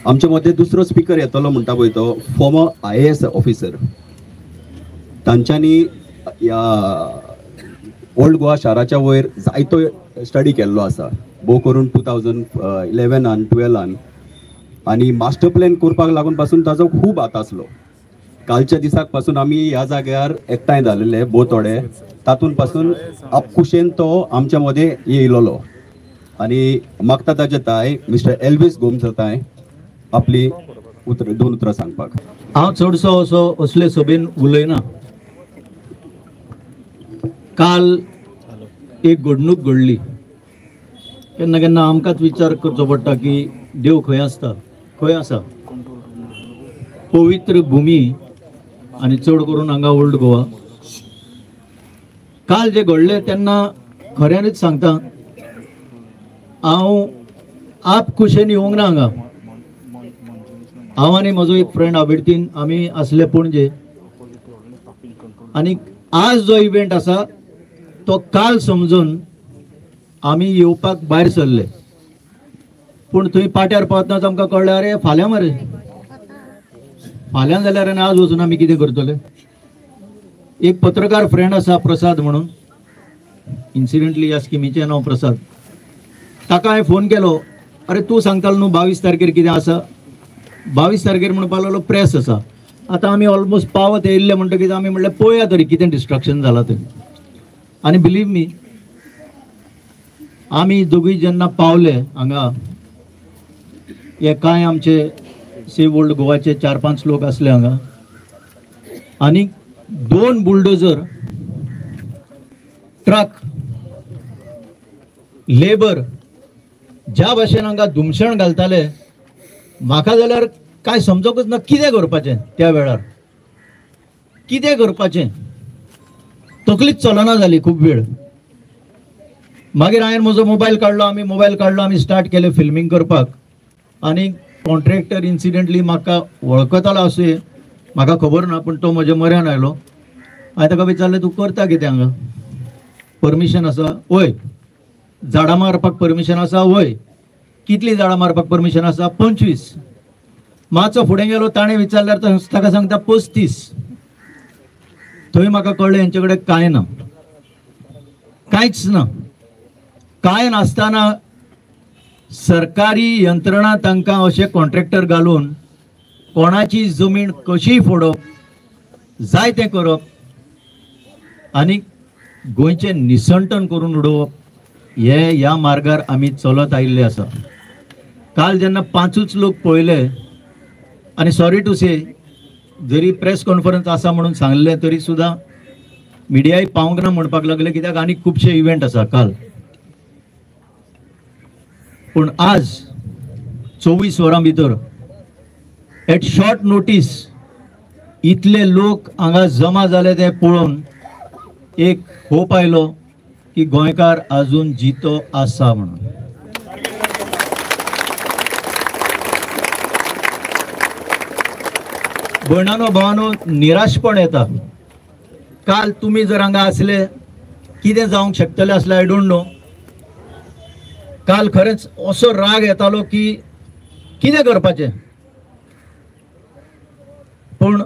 आमच्या मदें दुसरो स्पिकर येतलो म्हणटा पळय तो फॉर्मर IAS officer, तांच्यांनी ह्या ओल्ड गोवा शाराच्या वयर जायतो स्टडी केल्लो आसा, भोव करून 2011 12 आनी मास्टर प्लॅन करपाक लागून पासून ताजो खूब हात आसलो. कालच्या दिसाक पासून आमी ह्या जाग्यार एकठांय जालेले भोव थोडे, तातूंत पासून आपकुशेन तो आमच्या मदें येयलोलो. आनी मागता ताजे ताय मिस्टर एल्वीस गोम्स ताय आपली उतर दोन उतरां सांगपाक. हांव चडसो असो असले सभेन उलयना. काल एक घडणूक घडली. केन्ना केन्ना आमकांच विचार करचो पडटा की देव खंय आसता, खंय आसा. पवित्र भूमी आनी चड करून हांगा ओल्ड गोवा. काल जे घडलें तेन्ना खऱ्यांनीच सांगता, हांव आप खुशेन येवंक ना हांगा. हांव आनी म्हजो एक फ्रेंड आबेर्तीन आमी आसले पणजे, आनी आज जो इव्हेंट आसा तो काल समजून आमी येवपाक भायर सरले. पूण थंय पाट्यार पावतनाच आमकां कळ्ळें, अरे फाल्यां मरे, फाल्यां जाल्यार आनी आज वचून आमी कितें करतले. एक पत्रकार फ्रेंड आसा प्रसाद म्हणून, इन्सिडेंटली ह्या स्किमीचें नांव प्रसाद, ताका हांवें फोन केलो, अरे तूं सांगतालो न्हू 22 तारखेर कितें आसा. 22 तारखेर म्हणपाक लागलो प्रेस आसा. आतां आमी ऑलमोस्ट पावत येयल्ले म्हणटकीच आमी म्हणलें पळोवया तरी कितें डिस्ट्रक्शन जालां तें. आनी बिलीव मी, आमी दोगूय जेन्ना पावले हांगा, हे कांय आमचे सेव ओल्ड गोवाचे 4-5 लोक आसले हांगा, आनी 2 बुलडोजर, ट्रक, लेबर ज्या भाशेन हांगा धुमशण घालताले, म्हाका जाल्यार कांय समजोकच ना कितें करपाचें त्या वेळार, कितें करपाचें, तकलीच चलना जाली खूब वेळ. मागीर हांवें म्हजो मोबायल काडलो, आमी मोबायल काडलो, आमी स्टार्ट केलें फिल्मींग करपाक. आनी कॉन्ट्रॅक्टर इन्सिडेंटली म्हाका वळखतालो आसूं म्हाका खबर ना, पूण तो म्हज्या म्हऱ्यान आयलो. हांवें ताका विचारलें, तूं करता कितें हांगा, परमिशन आसा? वय. झाडां मारपाक परमिशन आसा? वय. कितलीं झाडां मारपाक परमिशन आसा? 25. मातसो फुडें गेलो, ताणें विचारल्यार ताका सांगता 35. थंय म्हाका कळ्ळें हेंचे कडेन कांय ना, कांयच ना. कांय नासतना सरकारी यंत्रणा तांकां अशे कॉन्ट्रॅक्टर घालून कोणाची जमीन कशी फोडप, जाय तें करप आनी गोंयचें निसंटन करून उडोवप, हे ह्या मार्गार आमी चलत आयिल्ले आसा. काल जेन्ना 5च लोक पळयले, आनी सॉरी टू से, जरी प्रेस कॉन्फरन्स आसा म्हणून सांगलें तरी सुद्दां मिडियाय पावंक ना म्हणपाक लागले, कित्याक आनी खुबशे इव्हेंट आसा काल. पूण आज 24 वरां भितर एट शॉर्ट नोटीस इतले लोक हांगा जमा जाले ते पळोवन एक होप आयलो की गोंयकार आजून जितो आसा म्हणून. भयणानो भावानो, निराशपण येता. काल तुमी जर हांगा आसले कितें जावंक शकतलें आसलें I don't know. काल खरेंच असो राग येतालो की कितें करपाचें, पूण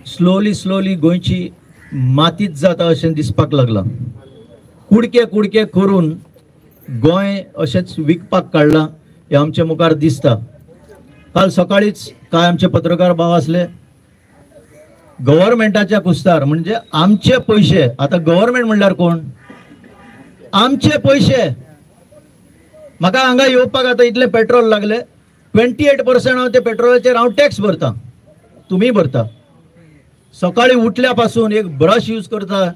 स्लोली स्लोली गोंयची मातीच जाता अशें दिसपाक लागलां. कुडके कुडके करून गोंय अशेंच विकपाक काडलां हें आमचे मुखार दिसता. काल सकाळीच कांय आमचे पत्रकार भाव आसले, गव्हर्मेंटाच्या कुस्तार, म्हणजे आमचे पयशे, आतां गव्हर्मेंट म्हणल्यार कोण, आमचे पयशे. म्हाका हांगा येवपाक आतां इतलें पेट्रोल लागलें, 28% हांव ते पेट्रोलाचेर हांव टॅक्स भरता, तुमी भरता. सकाळी उठल्या पासून एक ब्रश यूज करता,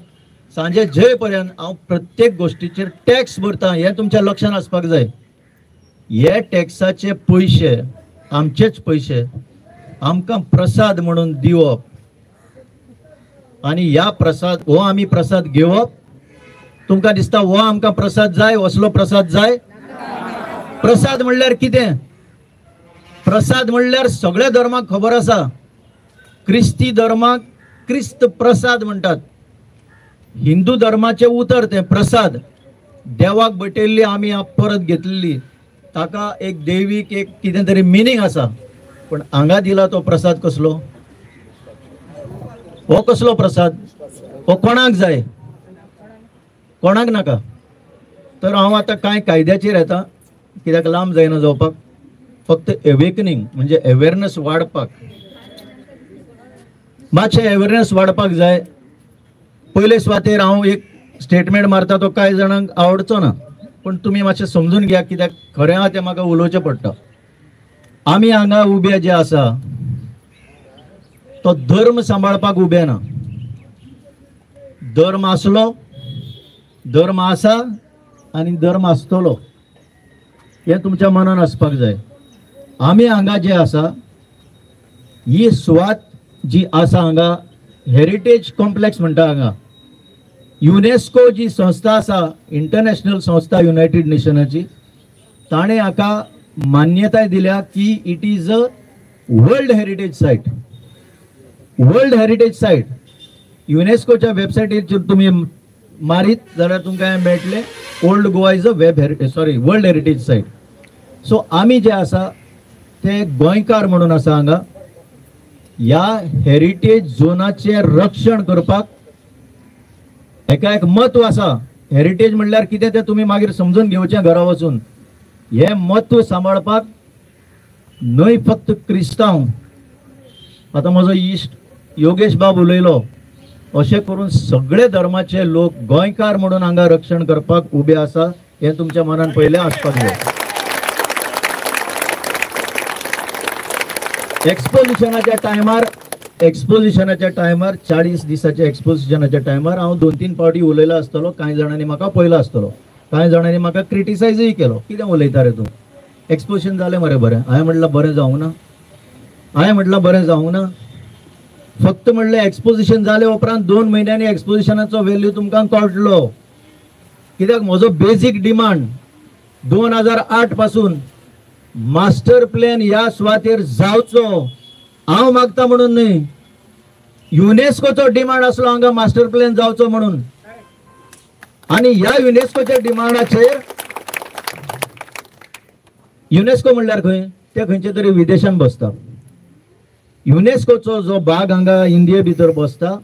सांजे जे पर्यंत हांव प्रत्येक गोष्टीचेर टॅक्स भरता, हें तुमच्या लक्षांत आसपाक जाय. हे टॅक्साचे पयशे आमचेच पयशे आमकां प्रसाद म्हणून दिवप, आनी ह्या प्रसाद हो आमी प्रसाद घेवप. तुमकां दिसता हो आमकां प्रसाद जाय, असलो प्रसाद जाय? प्रसाद म्हणल्यार कितें? प्रसाद म्हणल्यार सगळ्या धर्माक खबर आसा. क्रिस्ती धर्माक क्रिस्त प्रसाद म्हणटात, हिंदू धर्माचें उतर तें प्रसाद. देवाक भेटयल्ली आमी परत घेतलेली, ताका एक देवीक एक कितें तरी मिनींग आसा. पण हांगा दिला तो प्रसाद कसलो? हो कसलो प्रसाद? हो कोणाक जाय, कोणाक नाका? तर हांव आतां कांय कायद्याचेर येता, कित्याक लांब जायना जावपाक, फक्त एवेकनींग म्हणजे अवेरनेस वाडपाक, मातशें अवेरनेस वाडपाक जाय. पयले सुवातेर हांव एक स्टेटमेंट मारता तो कांय जाणांक आवडचो ना, पूण तुमी मातशें समजून घ्या, कित्याक खरें आहा तें म्हाका उलोवचें पडटा. आमी हांगा उबे जे आसा तो धर्म सांबाळपाक उबे ना. धर्म आसलो, धर्म आसा आनी धर्म आसतलो हें तुमच्या मनान आसपाक जाय. आमी हांगा जे आसा ही सुवात जी आसा हांगा हेरिटेज कॉम्प्लेक्स म्हणटा, हांगा युनेस्को जी संस्था आसा, इंटरनॅशनल संस्था युनायटेड नेशनाची, ताणें हाका मान्यताय दिल्या की it is a world heritage site. World heritage site युनेस्कोच्या वेबसायटीचेर तुमी मारीत जाल्यार तुमकां हें मेळटलें. Old Goa is a web heritage, sorry, world heritage site. So आमी जे आसा ते गोंयकार म्हणून आसा हांगा, ह्या हेरिटेज झोनाचें रक्षण करपाक हेका एक म्हत्व आसा. हेरिटेज म्हणल्यार कितें तें तुमी मागीर समजून घेवचें घरा वचून. हें म्हत्व सांबाळपाक न्हय फक्त क्रिस्तांव, आतां म्हजो इश्ट योगेश बाब उलयलो, अशें करून सगळे धर्माचे लोक गोंयकार म्हणून हांगा रक्षण करपाक उबे आसा, हें तुमच्या मनान पयलें आसपाक जाय. एक्सपोजिशनाच्या टायमार, एक्सपोजिशनाच्या टायमार 40 दिसाच्या एक्सपोजिशनाच्या टायमार हांव 2-3 फावटी उलयला आसतलो. कांय जाणांनी म्हाका पळयला आसतलो, कांय जाणांनी म्हाका क्रिटिसायजूय केलो, कितें उलयता रे तूं, एक्सपोजिशन जालें मरे बरें. हांवें म्हटलां बरें जावंक ना, हांवें म्हटलां बरें जावंक ना. फक्त म्हणलें एक्सपोजिशन जाले उपरांत 2 म्हयन्यांनी एक्सपोजिशनाचो वेल्यू तुमकां कळटलो. कित्याक म्हजो बेजीक डिमांड 2008 पासून मास्टर प्लॅन ह्या सुवातेर जावचो हांव मागता म्हणून न्हय, युनेस्कोचो डिमांड आसलो हांगा मास्टर प्लॅन जावचो म्हणून. आनी ह्या युनेस्कोच्या डिमांडाचेर, युनेस्को म्हणल्यार खंय, ते खंयचे तरी विदेशान बसता. युनेस्कोचो जो भाग हांगा इंडिये भितर बसता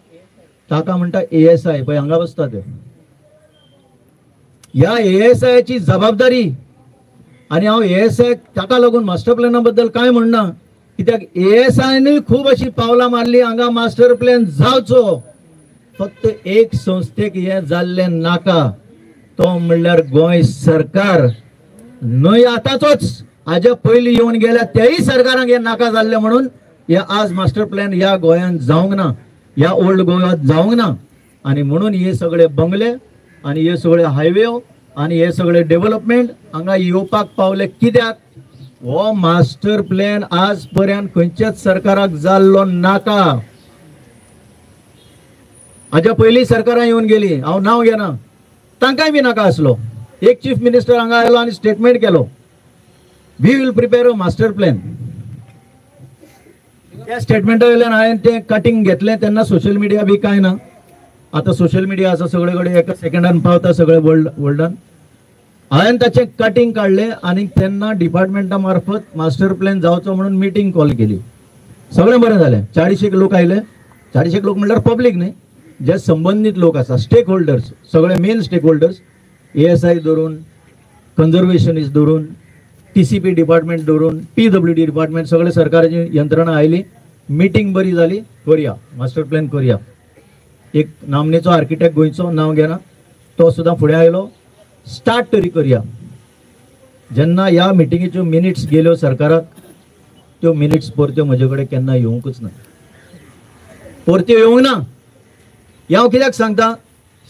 ताका म्हणटा ASI, पळय हांगा बसता ते. ह्या ASIची जबाबदारी, आनी हांव ASI ताका लागून मास्टर प्लॅना बद्दल कांय म्हणना, कित्याक ASIनूय खूब अशी पावलां मारली हांगा मास्टर प्लॅन जावचो. फक्त एक संस्थेक हें जाल्लें नाका, तो म्हणल्यार गोंय सरकार. न्हय आतांचोच, हाज्या पयलीं येवन गेल्या त्याय सरकारांक हें नाका जाल्लें म्हणून हे आज मास्टर प्लॅन ह्या गोंयांत जावंक ना, ह्या ओल्ड गोव्यांत जावंक ना. आनी म्हणून हे सगळे बंगले आनी हे सगळे हायवे आनी हे सगळे डेव्हलपमेंट हांगा येवपाक पावले. कित्याक हो मास्टर प्लॅन आज पर्यंत खंयच्याच सरकाराक जाल्लो नाका. हाज्या पयलीं सरकारां येवन गेली, हांव नांव घेना, तांकांय बी नाका आसलो. एक चीफ मिनिस्टर हांगा आयलो आनी स्टेटमेंट केलो, we will prepare a master plan. त्या स्टेटमेंटा वयल्यान हांवें तें कटींग घेतलें. तेन्ना सोशल मिडिया बी कांय ना, आतां सोशल मिडिया आसा सगळे कडेन, एका सेकंडान पावता सगळे वर्ल्डान. हांवें ताचें कटींग काडलें आनी तेन्ना डिपार्टमेंटा मार्फत मास्टर प्लॅन जावचो म्हणून मिटींग कॉल केली. सगळें बरें जालें, 40 लोक आयले. 40 लोक म्हणल्यार पब्लीक न्ही, जे संबंदीत लोक आसा, स्टेक होल्डर्स, सगळे मेन स्टेक होल्डर्स, ASI धरून, कन्जर्वेशनिस्ट धरून, TCP department धरून, PWD department, सगळे सरकाराची यंत्रणा आयली. मिटींग बरी जाली, करया मास्टर प्लॅन करया. एक नामनेचो आर्किटेक्ट गोंयचो, नांव घेना, तो सुद्दां फुडें आयलो, स्टार्ट तरी करया. जेन्ना ह्या मिटिंगेच्यो मिनिट्स गेल्यो सरकाराक, त्यो मिनिट्स परत्यो म्हजे कडेन केन्ना येवंकूच ना, परत्यो येवंक ना. हें हांव कित्याक सांगता,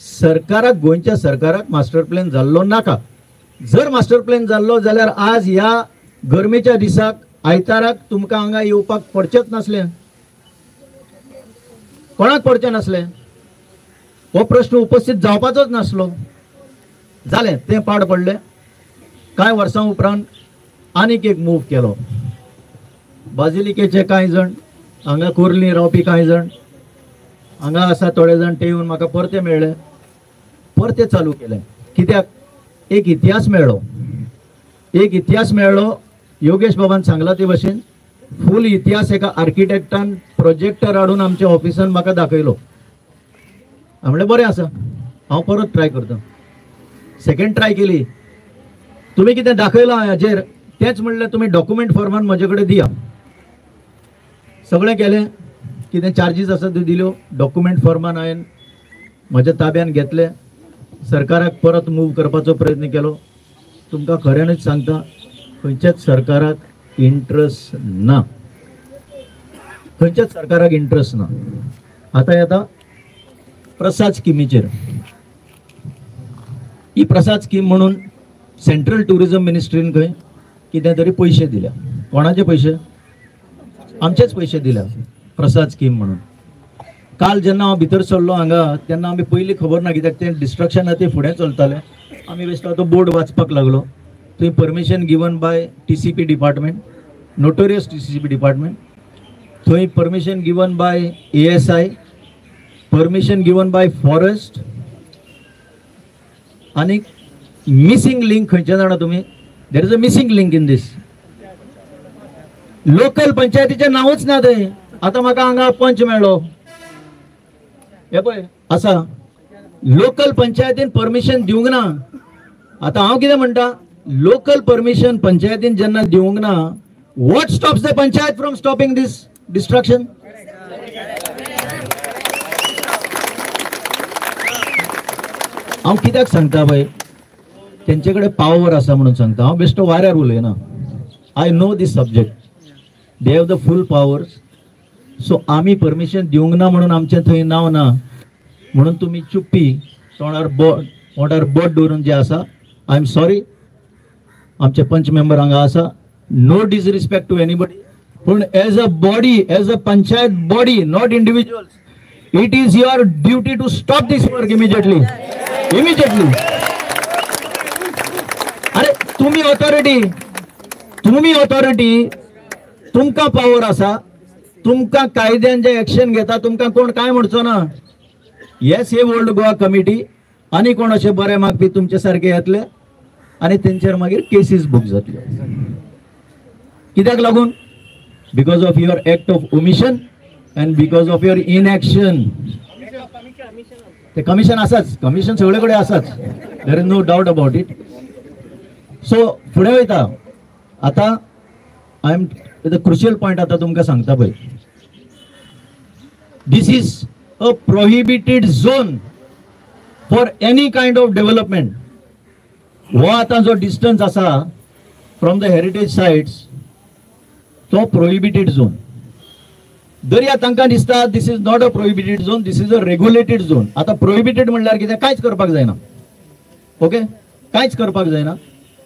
सरकाराक, गोंयच्या सरकाराक मास्टर प्लॅन जाल्लो नाका. जर मास्टर प्लॅन जाल्लो जाल्यार आज ह्या गरमेच्या दिसाक आयताराक तुमकां हांगा येवपाक पडचेंच नासलें, कोणाक पडचें नासलें, हो प्रश्न उपस्थित जावपाचोच नासलो. जालें तें पाड पडलें. कांय वर्सां उपरांत आनीक एक मूव केलो. बाजिलिकेचे कांय जाण हांगा कोर्ली रावपी कांय जाण हांगा आसा, थोडे जाण ते येवन म्हाका परते मेळ्ळे, परते चालू केलें. कित्याक एक इतिहास मेळ्ळो, एक इतिहास मेळ्ळो. योगेश बाबान सांगला ते भशेन फूल इतिहास एका आर्किटेक्टान प्रोजेक्टर हाडून आमच्या ऑफिसान म्हाका दाखयलो. म्हणलें बरें आसा, हांव परत ट्राय करता. सेकंड ट्राय केली, तुमी कितें दाखयलां हाजेर तेंच म्हणलें तुमी डॉक्युमेंट फॉर्मान म्हजे कडेन दिया. सगळें केलें, कितें चार्जीस आसा त्यो दिल्यो, डॉक्युमेंट फॉर्मान हांवें म्हज्या ताब्यान घेतले, सरकाराक परत मूव करपाचो प्रयत्न केलो. तुमकां खऱ्यानूच सांगता, खंयच्याच सरकाराक इंट्रस्ट ना, खंयच्याच सरकाराक इंट्रस्ट ना. आतां येता प्रसाद स्किमीचेर. ही प्रसाद स्कीम म्हणून सेंट्रल ट्युरिझम मिनिस्ट्रीन खंय कितें तरी पयशे दिल्या. कोणाचे पयशे? आमचेच पयशे दिल्या प्रसाद स्कीम म्हणून. काल जेन्ना हांव भितर सरलो हांगा तेन्ना आमी पयलीं खबर ना कित्याक तें डिस्ट्रक्शन आहा तें फुडें चलतालें. आमी बेश्टो तो बोर्ड वाचपाक लागलो, थंय permission given by TCP department, notorious TCP department, थंय permission given by ASI, permission given by forest, आनी मिसिंग लिंक खंयचें जाणा तुमी? There is a missing link in this. Local पंचायतीचें नांवूच ना थंय. आतां म्हाका हांगा पंच मेळ्ळो, हे पळय आसा, लोकल पंचायतीन परमिशन दिवंक ना. आतां हांव कितें म्हणटा, लोकल परमिशन पंचायतीन जेन्ना दिवंक ना, what stops the panchayat from stopping this destruction? हांव कित्याक सांगता पळय, तेंचे कडेन पावर आसा म्हणून सांगता. हांव बेश्टो वाऱ्यार उलयना. I know this subject, they have the full powers. So आमी परमिशन दिवंक ना म्हणून आमचें थंय नांव ना म्हणून तुमी चुप्पी तोंडार बोट ओंठार बोट दवरून जे आसा, I am sorry, आमचे पंच मेंबर हांगा आसा, नो डिसरिस्पेक्ट टू एनीबडी, पूण as a body, as a panchayat body, not individuals, it is your duty to stop this work immediately, immediately. अरे तुमी ऑथॉरिटी, तुमी ऑथॉरिटी, तुमकां पावर आसा, तुमकां कायद्यान जे एक्शन घेता तुमकां कोण काय म्हणचो ना. येस, हे ओल्ड गोवा कमिटी आनी कोण अशे बरे मागपी तुमचे सारके येतले आनी तेंचेर मागीर केसीस बूक जातल्यो. कित्याक लागून? Because of your act of omission and because of your inaction. ते कमिशन आसाच, कमिशन सगळे कडेन आसाच, there is no doubt about it. So फुडें वयता आतां, I am the crucial point आतां तुमकां सांगता पळय. This is a prohibited zone for any kind of development. हो आतां जो डिस्टन्स आसा फ्रॉम the heritage sites, तो प्रोहिबिटेड झोन. दर्या तांकां दिसता this is not a prohibited zone, this is a regulated zone. आतां प्रोहिबिटेड म्हणल्यार कितें? कांयच करपाक जायना. ओके, कांयच करपाक जायना.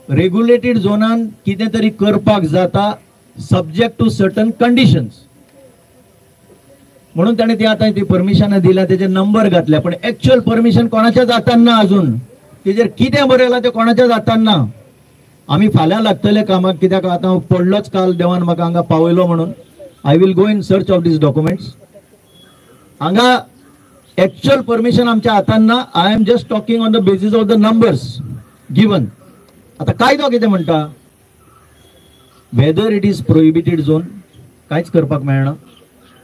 रेग्युलेटेड झोनान कितें तरी करपाक जाता, सब्जेक्ट टू सर्टन कंडिशन्स. म्हणून ताणें ती आतां ती परमिशनां दिल्या, तेजे नंबर घातल्या, पण एक्च्युअल परमिशन कोणाच्याच हातान ना अजून. तेजेर कितें बरयलां तें कोणाच्याच हातान ना. आमी फाल्यां लागतले कामाक, कित्याक आतां पडलोच काल देवान म्हाका हांगा पावयलो म्हणून. I will go in search of these documents. हांगा एक्च्युअल परमिशन आमच्या हातान ना. I am just talking on the basis of the numbers given. आतां कायदो कितें म्हणटा, whether it is prohibited zone कांयच करपाक मेळना,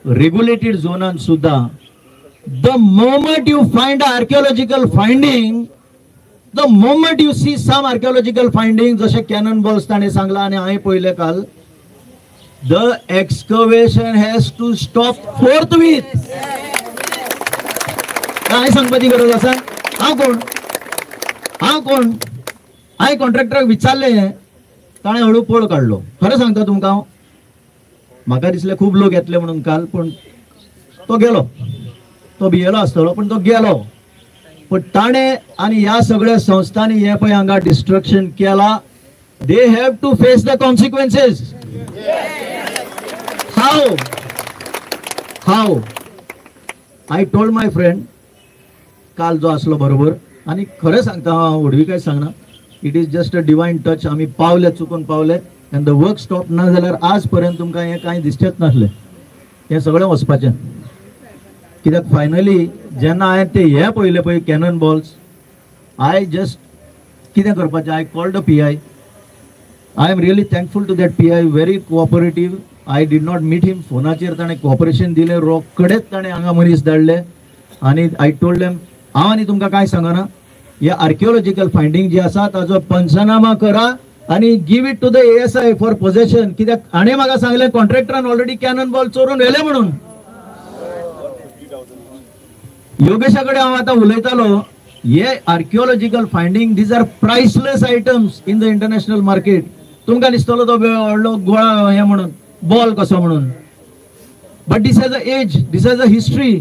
रेग्युलेटेड झोनान सुद्दां the moment you find archaeological finding, the moment you see some archaeological finding, जशें कॅनन बॉल्स ताणें सांगलां आनी हांवें पळयलें काल, the excavation has to stop forthwith. हांवें सांगपाची गरज आसा? हांव कोण? हांव कोण? हांवें कॉन्ट्रॅक्टराक विचारलें, ताणें हळू पळ काडलो. खरें सांगता तुमकां हांव, म्हाका दिसलें खूब लोक येतले म्हणून काल, पूण तो गेलो, तो भियेलो आसतलो, पूण तो गेलो. पण ताणें आनी ह्या सगळ्या संस्थांनी हें पळय हांगा डिस्ट्रक्शन केलां, they have to face the consequences. How? How? I told my friend काल जो आसलो बरोबर, आनी खरें सांगता हांव, व्हडवी सांगना, it is just a divine touch. आमी पावले, चुकून पावले, एंड the work stop. ना जाल्यार आज पर्यंत तुमकां हें कांय दिसचेंच नासलें, हें सगळें वचपाचें. कित्याक फायनली जेन्ना हांवें ते हें पळयलें पळय कॅनन बॉल्स, I just कितें करपाचें, I called the PI. I am really thankful to that PI, very cooperative. I did not meet him. फोनाचेर ताणें कॉपरेशन दिलें, रोकडेच ताणें हांगा मनीस धाडले आनी I told them हांव आनी तुमकां कांय सांगना, हे आर्किओलॉजिकल फायंडींग जी आसा ताजो पंचनामा करा आनी give it to the ASI for possession. कित्याक हाणें म्हाका सांगलें कॉन्ट्रॅक्टरान ऑलरेडी कॅनन बॉल चोरून व्हेले म्हणून. योगेशा कडेन हांव आतां उलयतालो, हे archaeological finding these are priceless items in the international market. तुमकां दिसतलो तो व्हडलो गोळा हें म्हणून, बॉल कसो म्हणून, but this has a age, this has a history.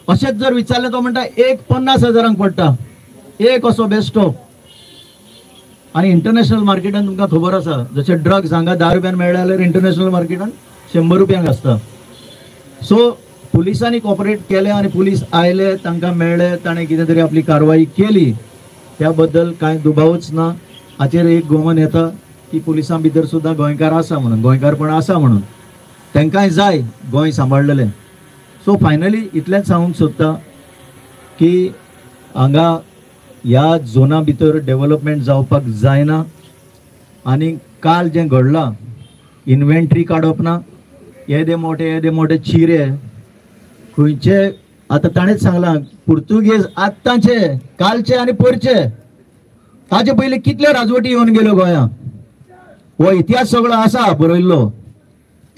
अशेंच जर विचारलें तो म्हणटा एक 50,000 पडटा एक असो बेस्टो. आनी इंटरनॅशनल मार्केटान तुमकां खबर आसा, जशें ड्रग्स हांगा 10 रुपयान मेळ्ळे जाल्यार इंटरनॅशनल मार्केटान 100 रुपयांक आसता. सो पुलिसांनी कॉपरेट केलें आनी पुलीस आयले, तांकां मेळ्ळे, ताणें कितें तरी आपली कारवाई केली, त्या बद्दल कांय दुबावच ना. हाचेर एक गोमन येता की पुलिसां भितर सुद्दां गोंयकार आसा म्हणून, गोंयकारपण आसा म्हणून, तांकांय जाय गोंय सांबाळलेलें. सो फायनली इतलेंच सांगूंक सोदता की हांगा ह्या झोना भितर डेवलपमेंट जावपाक जायना. आनी काल जें घडलां, इन्व्हेंट्री काडप ना, येदे मोठे येदे मोठे चिरे खंयचे, आतां ताणेंच सांगलां पुर्तुगेज आत्तांचे, कालचे आनी परचे, ताचे पयलीं कितले राजवटी येवन गेल्यो गोंया, हो इतिहास सगळो आसा बरयल्लो.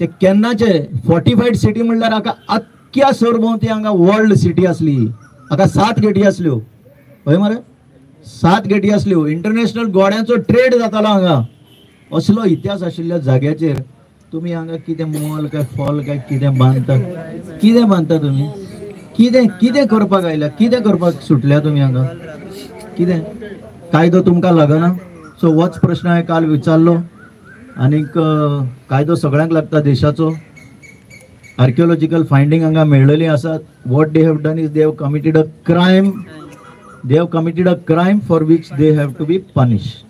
ते केन्नाचे फोर्टिफायड सिटी म्हणल्यार हाका आख्ख्या सरभोंवती हांगा वर्ल्ड सिटी आसली, हाका 7 गेटी आसल्यो, हय मरे, 7 गेटी आसल्यो, इंटरनॅशनल गोड्यांचो ट्रेड जातालो हांगा. असलो इतिहास आशिल्ल्या जाग्याचेर तुमी हांगा कितें मॉल काय फॉल काय कितें बांदता, कितें बांदता तुमी, कितें कितें करपाक आयल्या, कितें करपाक सुटल्या तुमी हांगा, कितें कायदो तुमकां लागना. सो होच प्रश्न हांवें काल विचारलो. आनीक कायदो सगळ्यांक लागता देशाचो. आर्किओलॉजिकल फायंडींग हांगा मेळ्ळेली आसात. What they have done is they have committed a crime, they have committed a crime for which they have to be punished.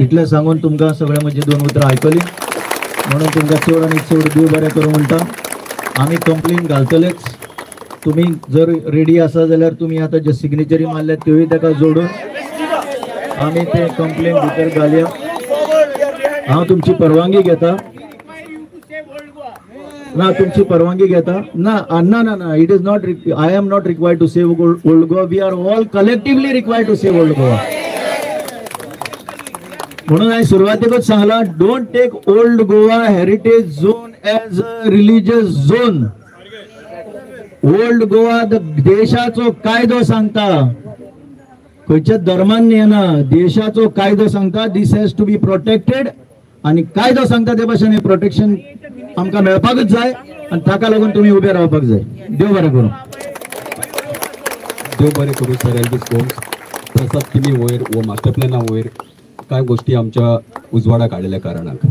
इतलें सांगून तुमकां सगळें म्हजी 2 उतरां आयकली म्हणून तुमकां चड आनी चड देव बरें करूं म्हणटा. आमी कंप्लेन घालतलेच. तुमी जर रेडी आसा जाल्यार तुमी आतां जे सिग्नेचरी मारल्या त्योय ताका जोडून आमी ते कंप्लेन भितर घालया. हांव तुमची परवानगी घेता ना, तुमची परवानगी घेता ना, ना ना ना, it is not, I am not required to save old Goa, we are all collectively required to save old Goa. म्हणून हांवें सुरवातेकूच सांगलां, don't take old Goa heritage zone as a religious zone. Old Goa देशाचो कायदो सांगता, खंयच्या धर्मान येना, देशाचो कायदो सांगता this has to be protected. आनी कायदो सांगता ते भाशेन हें प्रोटेक्शन आमकां मेळपाकूच जाय आनी ताका लागून तुमी उबे रावपाक जाय. देव बरें करूं. देव बरें करूं सर एल्वीस गोम्स. प्रसाद तुमी वयर वो मास्टर प्लॅना वयर कांय गोश्टी आमच्या उजवाडाक हाडलेल्या कारणाक.